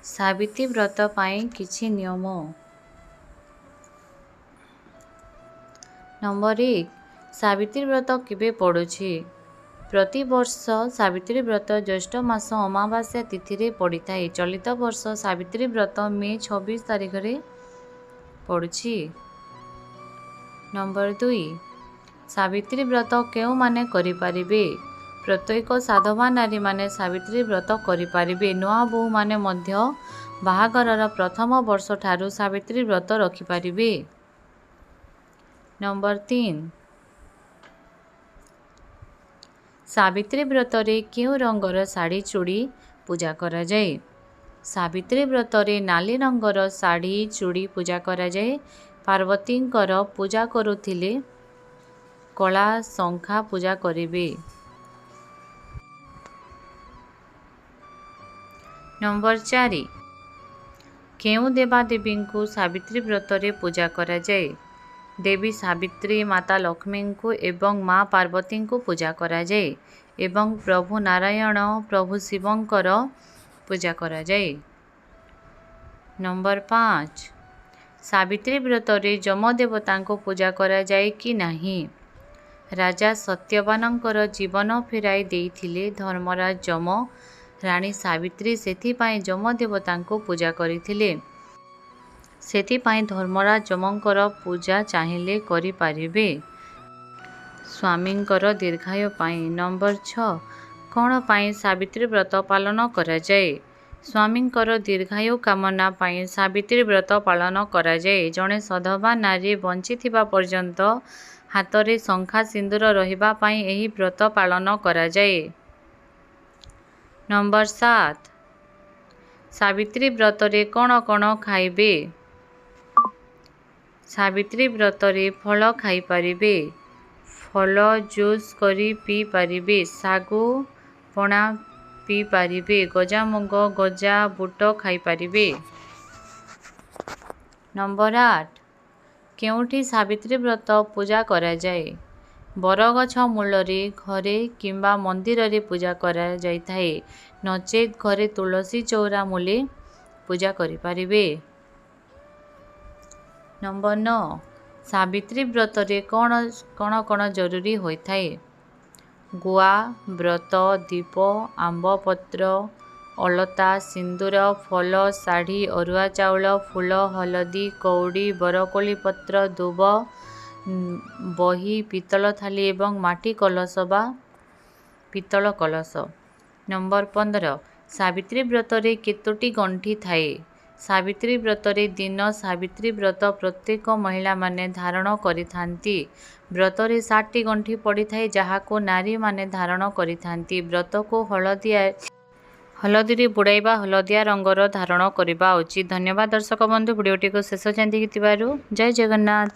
ସାବିତ୍ରୀ ବ୍ରତ ପାଇଁ କିଛି ନିୟମ। ନମ୍ବର 1, ସାବିତ୍ରୀ ବ୍ରତ କେବେ ପଡ଼ୁଛି? ପ୍ରତିବର୍ଷ ସାବିତ୍ରୀ ବ୍ରତ ଜ୍ୟେଷ୍ଠ ମାସ ଅମାବାସ୍ୟା ତିଥିରେ ପଡ଼ିଥାଏ। ଚଳିତ ବର୍ଷ ସାବିତ୍ରୀ ବ୍ରତ ମେ 26 ତାରିଖରେ ପଡ଼ୁଛି। ନମ୍ବର 2, ସାବିତ୍ରୀ ବ୍ରତ କେଉଁମାନେ କରିପାରିବେ? ପ୍ରତ୍ୟେକ ସାଧବା ନାରୀମାନେ ସାବିତ୍ରୀ ବ୍ରତ କରିପାରିବେ। ନୂଆ ବୋହୂମାନେ ମଧ୍ୟ ବାହାଘରର ପ୍ରଥମ ବର୍ଷଠାରୁ ସାବିତ୍ରୀ ବ୍ରତ ରଖିପାରିବେ। ନମ୍ବର 3, ସାବିତ୍ରୀ ବ୍ରତରେ କେଉଁ ରଙ୍ଗର ଶାଢ଼ୀ ଚୁଡ଼ି ପୂଜା କରାଯାଏ? ସାବିତ୍ରୀ ବ୍ରତରେ ନାଲି ରଙ୍ଗର ଶାଢ଼ୀ ଚୁଡ଼ି ପୂଜା କରାଯାଏ। ପାର୍ବତୀଙ୍କର ପୂଜା କରୁଥିଲେ କଳା ଶଙ୍ଖା ପୂଜା କରିବେ। ନମ୍ବର 4, କେଉଁ ଦେବାଦେବୀଙ୍କୁ ସାବିତ୍ରୀ ବ୍ରତରେ ପୂଜା କରାଯାଏ? ଦେବୀ ସାବିତ୍ରୀ, ମାତା ଲକ୍ଷ୍ମୀଙ୍କୁ ଏବଂ ମା ପାର୍ବତୀଙ୍କୁ ପୂଜା କରାଯାଏ ଏବଂ ପ୍ରଭୁ ନାରାୟଣ, ପ୍ରଭୁ ଶିବଙ୍କର ପୂଜା କରାଯାଏ। ନମ୍ବର 5, ସାବିତ୍ରୀ ବ୍ରତରେ ଯମ ଦେବତାଙ୍କୁ ପୂଜା କରାଯାଏ କି ନାହିଁ? ରାଜା ସତ୍ୟବାନଙ୍କର ଜୀବନ ଫେରାଇ ଦେଇଥିଲେ ଧର୍ମରାଜ ଯମ, ରାଣୀ ସାବିତ୍ରୀ, ସେଥିପାଇଁ ଯମ ଦେବତାଙ୍କୁ ପୂଜା କରିଥିଲେ। ସେଥିପାଇଁ ଧର୍ମରାଜ ଯମଙ୍କର ପୂଜା ଚାହିଁଲେ କରିପାରିବେ ସ୍ୱାମୀଙ୍କର ଦୀର୍ଘାୟୁ ପାଇଁ। ନମ୍ବର 6, କ'ଣ ପାଇଁ ସାବିତ୍ରୀ ବ୍ରତ ପାଳନ କରାଯାଏ? ସ୍ୱାମୀଙ୍କର ଦୀର୍ଘାୟୁ କାମନା ପାଇଁ ସାବିତ୍ରୀ ବ୍ରତ ପାଳନ କରାଯାଏ। ଜଣେ ସଧବା ନାରୀ ବଞ୍ଚିଥିବା ପର୍ଯ୍ୟନ୍ତ ହାତରେ ଶଙ୍ଖା ସିନ୍ଦୁର ରହିବା ପାଇଁ ଏହି ବ୍ରତ ପାଳନ କରାଯାଏ। ନମ୍ବର 7, ସାବିତ୍ରୀ ବ୍ରତରେ କ'ଣ କ'ଣ ଖାଇବେ? ସାବିତ୍ରୀ ବ୍ରତରେ ଫଳ ଖାଇପାରିବେ, ଫଳ ଜୁସ୍ କରି ପିଇପାରିବେ, ଶାଗୁ ପଣା ପିଇପାରିବେ, ଗଜାମୁଗ, ଗଜା ବୁଟ ଖାଇପାରିବେ। ନମ୍ବର 8, କେଉଁଠି ସାବିତ୍ରୀ ବ୍ରତ ପୂଜା କରାଯାଏ? ବରଗଛ ମୂଳରେ, ଘରେ କିମ୍ବା ମନ୍ଦିରରେ ପୂଜା କରାଯାଇଥାଏ। ନଚେତ୍ ଘରେ ତୁଳସୀ ଚଉରା ମୂଳେ ପୂଜା କରିପାରିବେ। ନମ୍ବର 9, ସାବିତ୍ରୀ ବ୍ରତରେ କ'ଣ କ'ଣ ଜରୁରୀ ହୋଇଥାଏ? ଗୁଆ, ବ୍ରତ, ଦୀପ, ଆମ୍ବ ପତ୍ର, ଅଳତା, ସିନ୍ଦୁର, ଫଳ, ଶାଢ଼ୀ, ଅରୁଆ ଚାଉଳ, ଫୁଲ, ହଳଦୀ, କଉଡ଼ି, ବରକୋଳି ପତ୍ର, ଦୁବ, ବହି, ପିତ୍ତଳ ଥାଳି ଏବଂ ମାଟି କଳସ ବା ପିତ୍ତଳ କଳସ। ନମ୍ବର 15, ସାବିତ୍ରୀ ବ୍ରତରେ କେତୋଟି ଗଣ୍ଠି ଥାଏ? ସାବିତ୍ରୀ ବ୍ରତରେ ଦିନ ସାବିତ୍ରୀ ବ୍ରତ ପ୍ରତ୍ୟେକ ମହିଳାମାନେ ଧାରଣ କରିଥାନ୍ତି। ବ୍ରତରେ 7ଟି ଗଣ୍ଠି ପଡ଼ିଥାଏ, ଯାହାକୁ ନାରୀମାନେ ଧାରଣ କରିଥାନ୍ତି। ବ୍ରତକୁ ହଳଦୀରେ ବୁଡ଼ାଇବା ହଳଦିଆ ରଙ୍ଗର ଧାରଣ କରିବା ଉଚିତ। ଧନ୍ୟବାଦ ଦର୍ଶକ ବନ୍ଧୁ, ଭିଡ଼ିଓଟିକୁ ଶେଷ ଯାଏଁ ଦେଖିଥିବାରୁ। ଜୟ ଜଗନ୍ନାଥ।